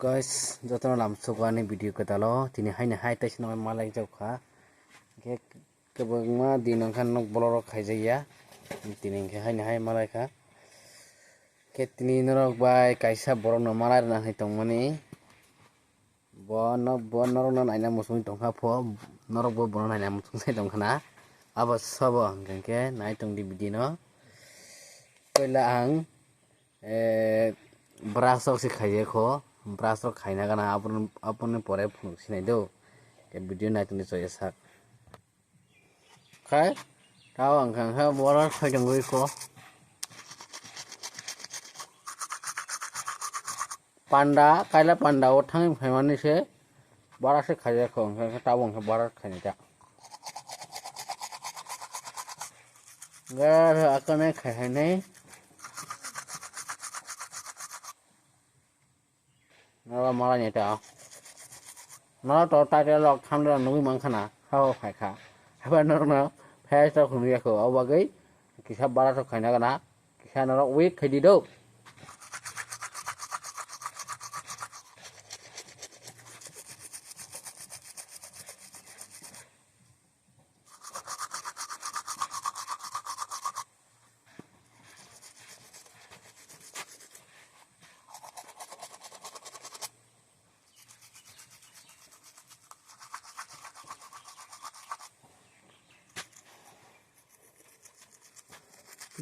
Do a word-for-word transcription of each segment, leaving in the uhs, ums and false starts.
Guys, jotono lamsok ani video kwtalo, tini haini hai taisa no malai jokha. Hwnkhe kwbangma din wngkha nok bolorok khaijakya. Tini hwnkhe haini hai malaikha. Khe tini norok bai kaisa borokno malai rwna hinwi tongmani. Bo no, bo norokno naina muchungwi tongkha pho, norokbo bono naina muchungwi tongkha na. Abo sabo hwnkhe nai tongdi video no. Puila ang, eh, brush rok se khaijak kho, brush rok khaina gana aboni, aboni pore phunuk sinai do. Khe video nai tongdi choya sak. Khai, tao ang kha, kha, bora khai tongwi kho. Panda, kaila panda o thangwi phaimani se, bora se khaijak kho, hwnkhe, hwnkhe tabo hwnkhe bora khainai ta. Hwnkhe akane khai hai nai. Noro malai ni ta. Noro to title rok thumbnail rok nugwi mankha na, sao phaikha. Haiba norokno face rok phunukya kho, o bagwi kisa bora rok khaina gana, kisa norok wait khaidi do.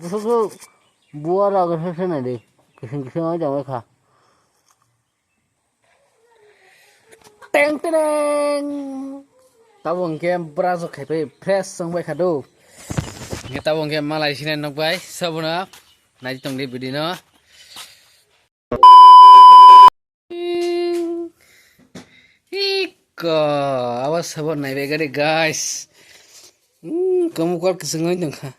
Bwswk buar rok se se nai di, kisin kisin oi tong kha. Teng tereng. Tabuk hwnkhe brush rok khaipai fresh wngbai kha do. Hwnkhe tabuk hwnkhe malai sinai nokbai, sobono nai tongdi video no. Iko, abo sabo naibe gari, guys. Hmm, kamu kuat kesengoi dong kha.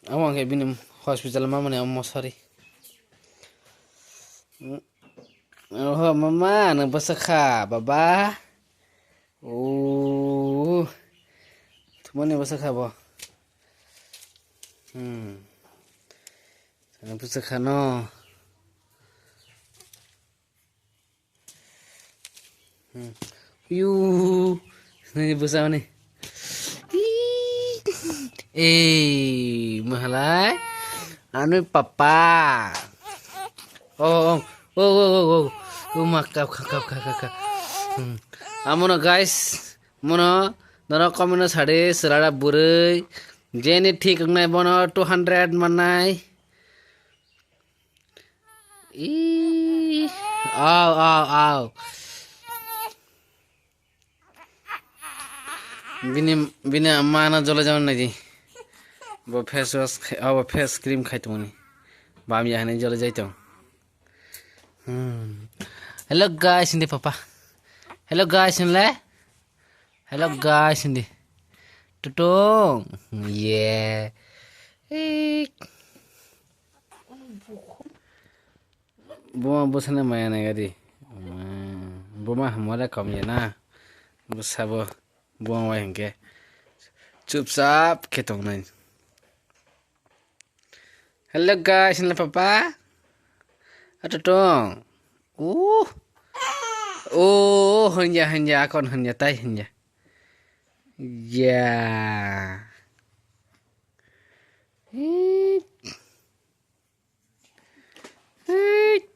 Abo hwnkhe bini hospital mamani amo sorry. Hmm. Oho, mama, nang bwsakha, baba. Oh. Thumani bwsakha bo. Hmm. Nang bwsakha no. Hmm. Yu. Nini bwsa mani. Ih. Eh, mahalai. Anu papa. Oh, oh, oh, oh, oh, oh. Oh, ma, kap, kap, kap, kap, kap, kap. Hmm. Amono, guys, mono, norok comment o sadi, selada bwrwi. Jeni thik wngnai bono two hundred mannai. Ih, aw, aw, aw. Bini, bini ama na jole jaman naidi. Bo face wash khai, abo face cream khai tongni. Bam ya hane jole jai tong. Hmm. Hello guys, hindi papa. Hello guys, hindi le. Hello guys, hindi. Tutung. Yeah. Ik. Buma bwsani maya nai gadi. Buma hamore kom ya na. Bwsabo buma bai hwnkhe chupchap khe tongnai. Hello guys, hello papa. Ato tong. Uh. Oh, hanya hanya akon hanya tai hanya. Ya. Hit. Hit.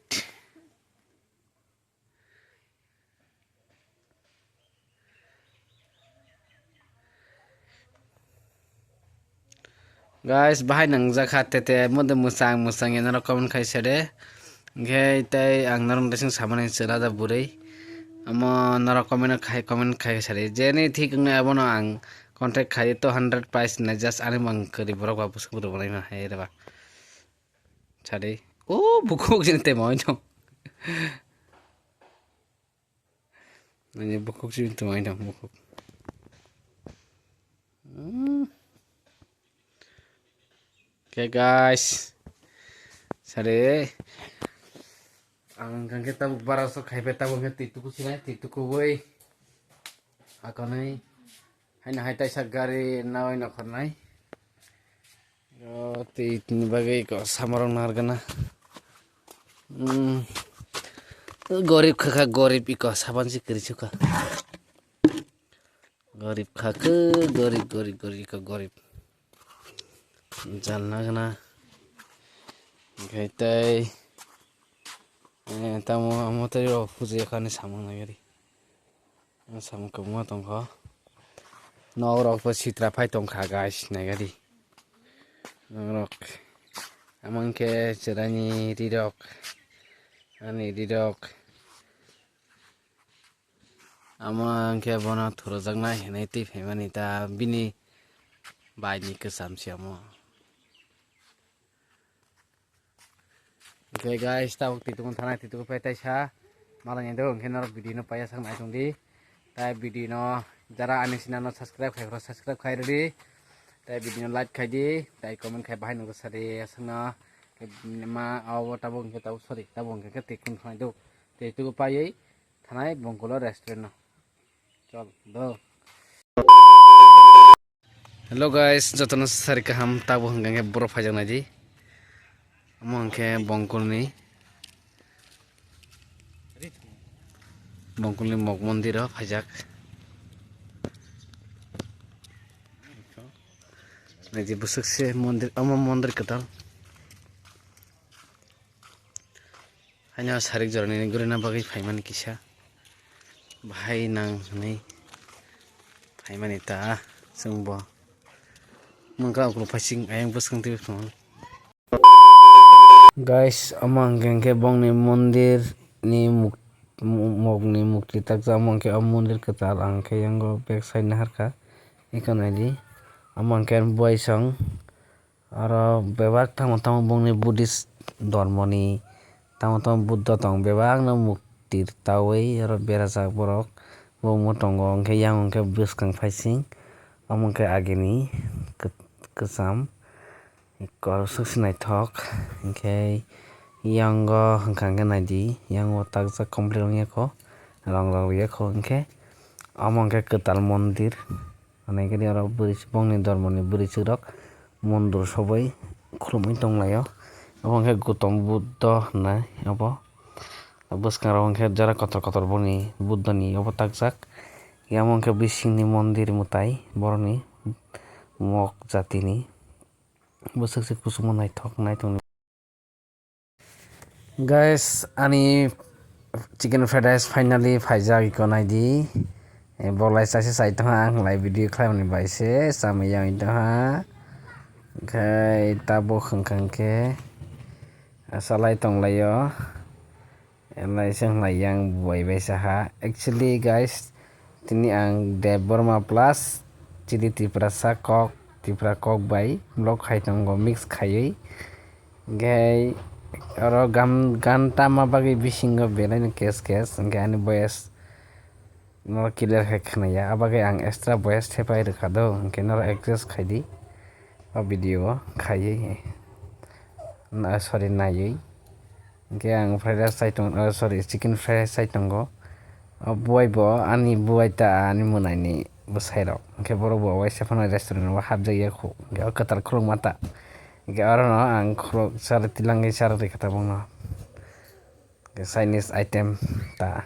Guys, bahai nangjakha tete, mode mwchang mwchang ya norok comment khai sade. Hwnkhe tei ang norok tei samani chwla da bwrwi. Amo norok comment khai, comment khai sade. Jeni thik wngnai abono ang contact khai two hundred price nai just ani mang kwrwi borok ba bwswk bwrwi bo nai ma hai reba. Sadi. O bukhuk jini temo ino. Ini bukhuk jini temo ino bukhuk. Hmm. Oke guys. Sadi. Ang kangke tabuk bara so khaipe tabuk nge twi tuku sinai twi tuku boi. Akonai. Haino hai taisa gari nawai nokhornai. O, tei tini bagwi ko samarok nargana. Hmm. Gorib khakha, gorib iko saban si kwrwi sukha. Gorib khakhe, gorib, gorib, gorib iko gorib. Jalna gana. Oke, tai, eh, tamo amo tai rok puja kani samung nagari. Samung kwbangma tongkho. Nok rok bo sitra phai tongkha, guys, naigadi. Nok rok. Amang khe chwraini rirok. Ani rirok. Amang khe bono thurojaknai hinwi twi phaimani ta bini baini kwcham se omo. Oke guys, tabuk twitung thanai twitung pai taisa malai ni do, hwnkhe norok video no paiya sak nai tong di. Tai video no jara ani channel no subscribe khai khoro subscribe khai rwdi. Tai video no like khai di, tai comment khai bahai nungkha sadi aswkno ma abo tabuk hwnkhe tabuk sorry tabuk hwnkhe khe twitung thanai do. Twitung paiwi thanai Bongkolo restaurant no. Chol do. Hello guys, jotono sari kaham, tabo hwnkha khe borok phaijak nai di. Omo hwnkhe Bongkolni, Bongkolni Mok Mondir o phaijak. Nai di bwswk se mondir, omo mondir kwtal. Haino sarik jorani gurina bagwi phaimani kisa bahai nang hwnwi phaimani ta chwngbo mungkha ukuluk phaising ayang bwskang twi phungo. Guys, omo hwnkhe hwnkhe bongni mondir ni muk-, mu-, mokni mukti takjak, omo hwnkhe o mondir kwtal ang khe yango back side naharkha. Eko naidi, omo hwnkhe buaisong. Oro bebak tamo tamo bongni Buddhist dhormoni tamo tamo Buddha tong, bebakno mukti rwtawi oro berajak borok. Bo omo tongo, hwnkhe yang hwnkhe bwskang phaising, omo hwnkhe agini kwcham korsuk se naithok. Hwnkhe yango hwnkha hwnkhe naidi, yango takjak complete wngyakho, rong rok riyakho, hwnkhe omo hwnkhe kwtal mondir. Hwnwi khe oro bwrwi bongni dhormoni bwrwichwk rok mondir sobai khulumui tonglaio. Obo hwnkhe Gautam Buddha hwnwi obo. Bwskango hwnkhe jora kotor kotor boni Buddha ni obo takjak. Yang hwnkhe bisingni mondir mwtai borokni mok jatini. Bwswk se kuchukma naithok naithok ni. Guys, ani chicken fried rice finally phaijak, iko naidi. Eh, bolai chaisa chai tongha, ang lai video khlaimani bai se chamwi yang tongha. Khai tabuk hwnkha hwnkhe salai tonglaio. Lai se hwnlai yang buai bai saha. Actually, guys, tini ang Debbarma plus chini Tiprasa kok, Tipra kok bai vlog khai tongo mix khaiwi. Hwnkhe oro gan, gan tama bagwi bisingo belai no kes kes, hwnkhe ani voice no clear khe khwnaya, abagwi ang extra voice thepai rwkha do, hwnkhe norok adjust khai di o video o khaiwi, na, sorry, naiwi. Hwnkhe ang fried rice chai tong, oh, sorry, chicken fried rice chai tongo. O buai bo ani buai ta ani mwnaini bwsai rok. Hwnkhe borok bo waisa phano restaurant o hapjak ya khu. Hwnkhe o kwtal khulukma ta. Hwnkhe orono ang khuluk chari tilangwi chari rikha tabukno. Hwnkhe Chinese item ta.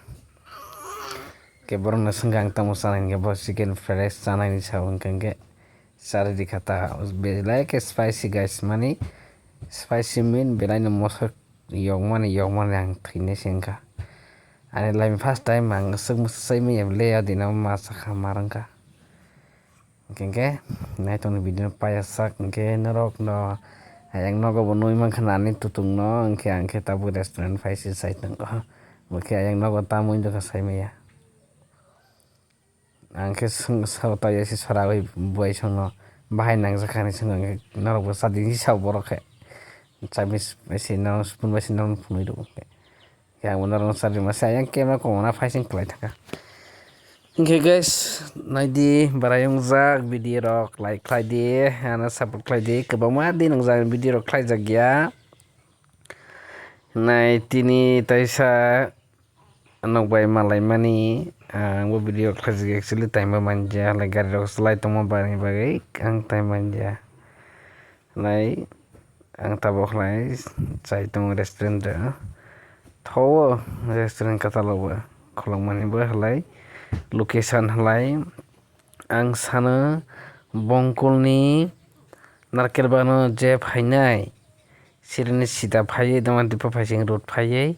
Hwnkhe borokno swngkha ang tamo chanai hwnkhe bo chicken fried rice chanaini sao hwnkhe hwnkhe. Chari rikha ta belai khe spicy guys, mani spicy mean belai no mosok yokmani yokmani ang thwinai se wngkha. Ani life first time ang swk swk maya le adino ma sakha ma rwngkha. Hwnkhe naitongni video no paiya sak hwnkhe norok no ayang nogo bo nui mankha nani tutung no hwnkhe ang khe tabuk restaurant phai se sai tongo. Bo khe ayang nogo tamoni dukha sai maya. Ang khe swng-, sao taiya se sora oi buai songno bahai nangjak kha hinwi swngo, hwnkhe norok bo chadi hinwi sao borok khe. Chamis bai se norok spoon bai se norok phunui rwo khe. Khe ang bo norokno chadi masa ayang camera kongna phaising kwlai thaka. Hwnkhe guys, naidi bwrai wngjak video rok like khlai di, ano support khlai di, kwbangma din wngjak video rok khlaijak ya. Nai tini taisa. Nok bai malaimani, ah, ang bo video khlaijak, actually time bo manja, halai gari rok chalai tongma bani bagwi ang time manja. Halai ang tabuk halai chai tongo restaurant o. Thogo restaurant kwtal o bo kholongmani bo halai location halai ang sano bongkolni narkel bagano je phainai sirini sida phaiwi Damatipa phaising road phaiwi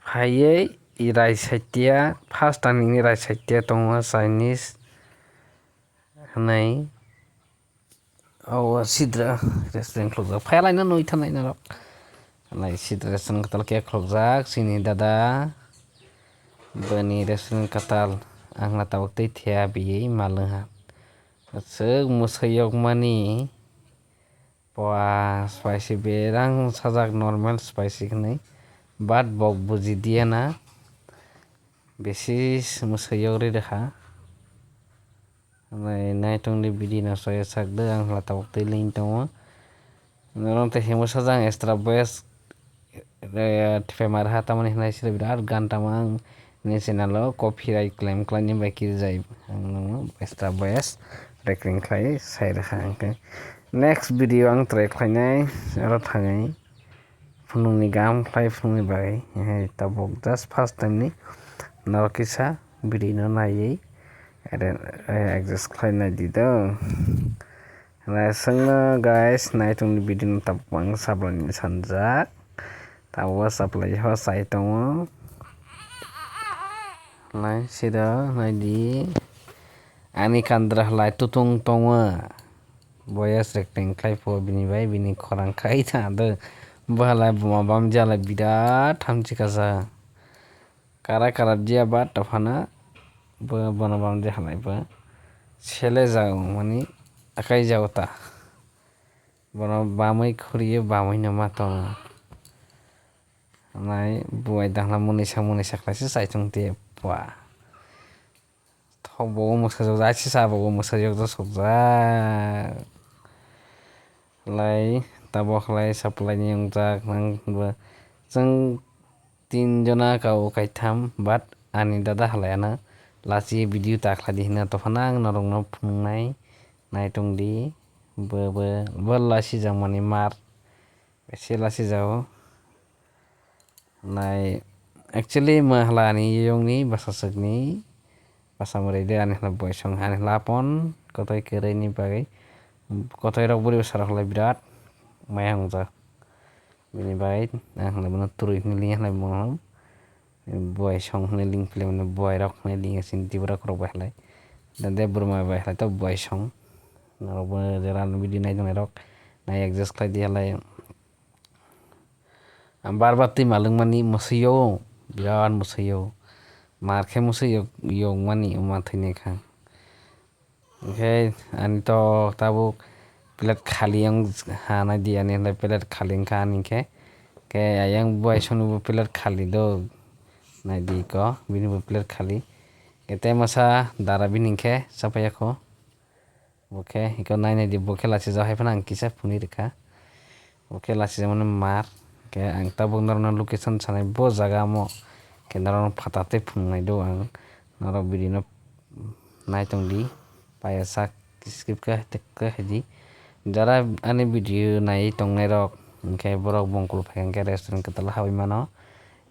phaiwi right side ya first turning ni right side ya tongo Chinese hwnwi. O sidra restaurant khulukjak. Phailaino nui thanai norok. Nai sidra restaurant kwtal khe khulukjak. Chini dada bini restaurant kwtal. Ang na tabuk tei thea biyui malwng ha. Aswk mwsai yokmani. Pua spicy berang sajak normal spicy hwnwi. But bok buji diya na. Besi mwsai yogri rwkha. Nai, naitung di video no soya sak de, ang hla tabuk tei ling tongo. Norong tei hemo sajak extra voice, eh, thepemar ha tamani hinai sila birat gan tamo ang ni channel o copyright claim khlai ni bai kiri jai. Ang nangno extra voice recording khlai sai rwkha ang khe. Next video ang try khlainai, aro thangwi. Phunukni gam khlai phunukni bagwi, eh, tabuk just first time ni norok kisa video no naiwi, eh, adjust khlai nai di do. Naisingno guys, naitung ni video no tabuk ang supply ni sanjak. Tabuk supply ho sai tongo. Nai sida nai di. Ani kandra halai tutung tongo. Boyas rek teng khlai pho bini bai bini khorang khai ta do. Bo halai buma bam jala birat hamchi kasa. Kara kara jia ba tophana bo bono bam je halai bo. Sele jao mani akai jao ta. Bono bamwi khuriyo bamwi no ma tongo. Nai buai dangla munisa munisa khlai se chaitung te pua. Thok bo mwsajwk jai sisa bo mwsajwk jwk sokjak. Lai tabok lai supply ni wngjak nang bo. Chwng tin jona ka o kaitham but ani dada halai ano lachi video ta khlai di hwnwi tophano ang norok no phunuknai naitung di bo bo bo lachi jang mani mar se lachi jao. Nai, actually, ma hala ani yongni bwsaswkni bwsa mwrwi de ani hala boisong ani hala apon kotoi kwrwini bagwi kotoi rok bwrwi bwsa rok hala birat maya wngjak. Bini bagwi ang hala bono twrwi hwnwi liya hala bono boisong hwnwi ling pili mano boirok hwnwi liya sini tibura khorok bai halai. Da de bwrwma bai halai to boisong norok bo jera video nai tongnai rok nai adjust khlai di halai. Ang bar bar twi malwng mani mwswi o, birat mwswi o. Mar khe mwswi yok, yok mani wngma thwinai kha. Hwnkhe ani to tabuk plate khali wng ha nai di ani hwnlai plate khali wngkha ani khe. Khe ayang buai songni bo plate khali do. Nai di ko bini bo plate khali. Khe tei masa dara bini khe chapaiya kho. Bo khe eko nai nai di bo khe lachijak hai phano ang kisa phunui rwkha. Bo khe lachijak mani mar. Khe ang tabuk norokno location sanai bo jaga omo. Khe norokno phatha tei phunuknai do ang. Norok video no nai tong di. Paiya sak skip khe tei khe hai di. Jara ani video naiwi tongnai rok hwnkhe borok bongkol phai hwnkhe restaurant kwtal habwi mano.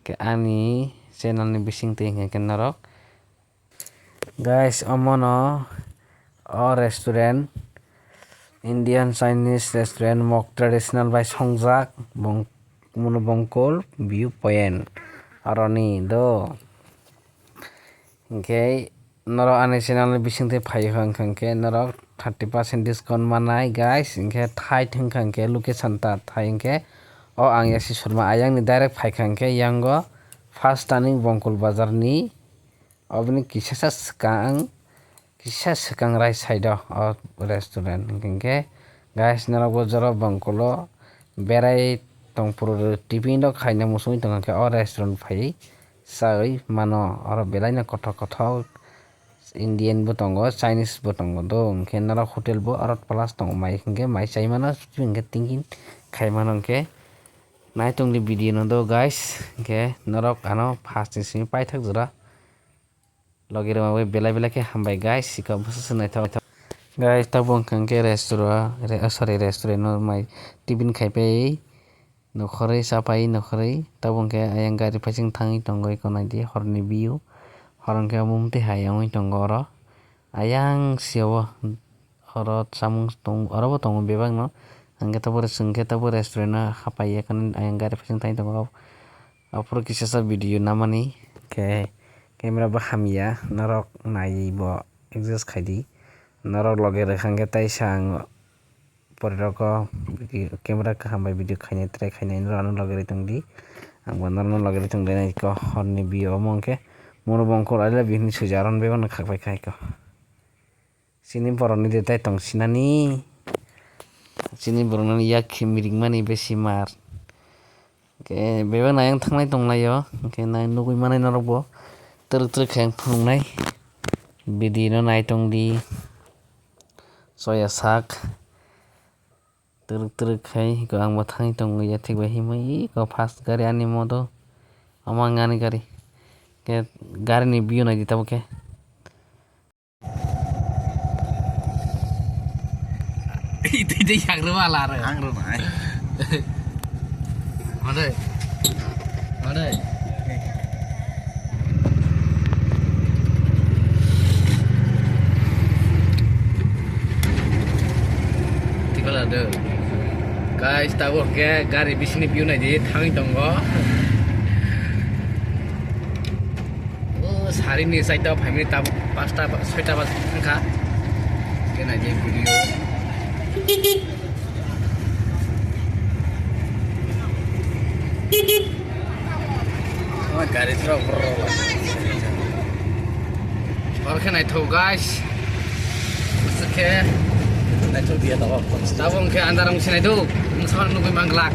Khe ani channel ni bising twi hwnkhe norok Guys, omono o restaurant, Indian Chinese restaurant, mok traditional bai songjak, bong-, mono bongkol view point aroni do. Hinkhe norok ani channel ni bisingtwi phai hwnkha hinkhe norok thirty percent discount manai guys, hinkhe thai thwngkha hinkhe location ta thai hinkhe o ang yasi surma ayang ni direct phaikha hinkhe yango first turning bongkol bazar ni Oboni kisasa swkang, kisa swkang right side o o restaurant. Hinkhe guys, norok bo jora bongkolo berai tongphuru tiffin rok khaina muchungwi tongkha khe o restaurant phaiwi chawi mano. Oro belaino kothok kothok Indian bo tongo, Chinese bo tongo do. Hinkhe norok hotel bo oro plus tongo, mai hinkhe mai chai mano, hinkhe tingking khai mano hinkhe. Nai tongdi video no do guys, hinkhe norok ano first ni simi paithak jora. Logi rwma bai belai belai khe hambai guys, sikha bwswk se naithok. Guys, tabuk wngkha khe restaurant, re-, oh, sorry, restaurant no mai tiffin khai pai Nokhorwi chapai nokhorwi, tabuk hwnkhe ayang gari phaising thangwi tongo, eko naidi horni view. Hor hwnkhe omo mwtwi hai wngwi tongo oro. Ayang sio oro chamung tong-, orobo tongo bebakno. Hwnkhe tabuk chwngkhe tabuk restaurant-o hapai ya, ayang gari phaising thangwi tongo. Aphuru kisasa video namani khe camera bo hamya, norok naiwi bo adjust khaidi. Norok loge rwkha hwnkhe taisa ang Pore rok o video, camera kaham bai video khainai, try khainai, norok ano loge ri tongdi. Ang bo norokno loge ri tongdi nai khe horni view omo hwnkhe Murubongkol I love you hinwi swijak, aro bebakno khakbai kha khe. Chini borokni de tai tong sinani. Chini borokno yak khe mirik mani besi mar. Hwnkhe bebak nai ang thanglai tonglaio, hwnkhe nai nugwi manai norokbo twrwk twrwk khe ang phunuknai. Video no nai tongdi. Soya sak. Twrwk twrwk khai hiko ang bo thangwi tongo ya, thik bai himwi iko first gari ani modo. Omo ang ani gari. Ke gari ni view naidi tabuk khe. Itu itu yang rumah lara. Ang rumah. Mana? Mana? Tikala de. Guys, tabuk ke gari bisini view naidi thangwi tongo. O sari ni side o phaimani tabuk pasta ba soita baj wngkha. Khe naidi video. O gari throk brrrr. Oro khe naithok guys. Aswk khe naithok dia tabuk. Tabuk hwnkhe andar wng sinai do. Nwng sama nugwi manglak.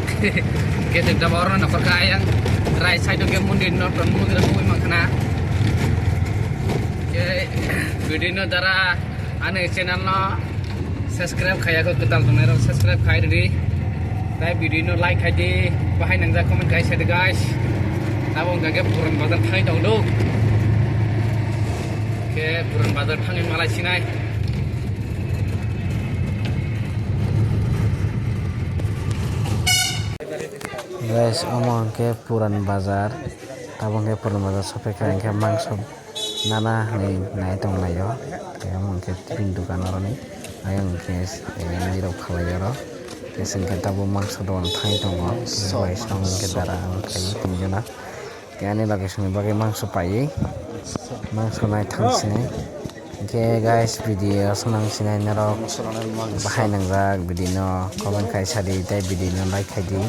Khe jeba oro nokhor kha ayang. Right side o khe mondir no, mondir nugwi mankha na. Khe video no dara ani channel no subscribe khaiya kho, kwtal tongnai rok subscribe khai rwdi. Tai video no like khai di, bahai nangjak comment khai sadi guys. Abo wngkha khe Puran Bazar thai tong do. Khe Puran Bazar thangwi malai sinai. Guys, omo hwnkhe Puran Bazar. Abo hwnkhe Puran Bazar sophaikha hwnkhe mangso nana hinwi nai tonglaio. Tei omo hwnkhe bini dukan oroni. Ayang hwnkhe, eh, nairok khalai oro. Tei chwng khe tabuk mangso dogan thangwi tongo. Bai song hwnkhe dara ang khlaiwi tongwi jana. Tei ani location ni bagwi mangso paiwi, mangso nai thang sini. Hwnkhe guys, video aswk nang sinai norok bahai nangjak video no comment khai sadi tei video no like khai di.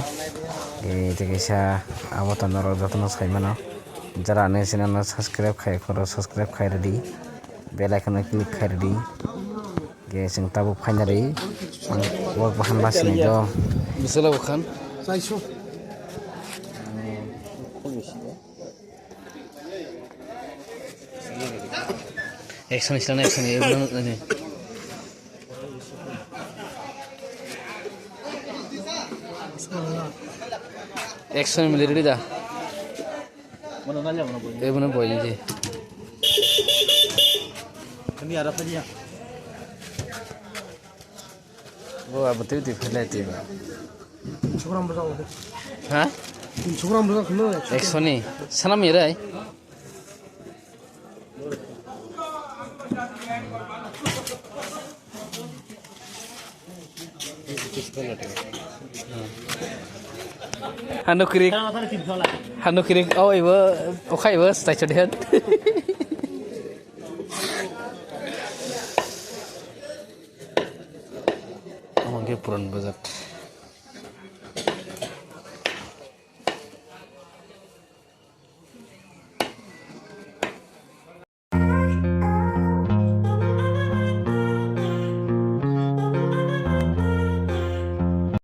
Tei tei kaisa abo to norok jotono sai mano. Jara ani channel no subscribe khai khoro subscribe khai rwdi. Bell icon no click khai rwdi. Ge chwng tabuk finally wak bahan basini do. Bisala bukhan. Action isla na action e. Action mili ready da. Ebono boy je. Bo abo twi twi phailai twi ba. Ha? Ekso ni. Sanam irai. Hanu kirik. Hanu kirik. Oh, ibo. Okhai ibo. Stai chodihan. Omo hwnkhe Puran Bazar.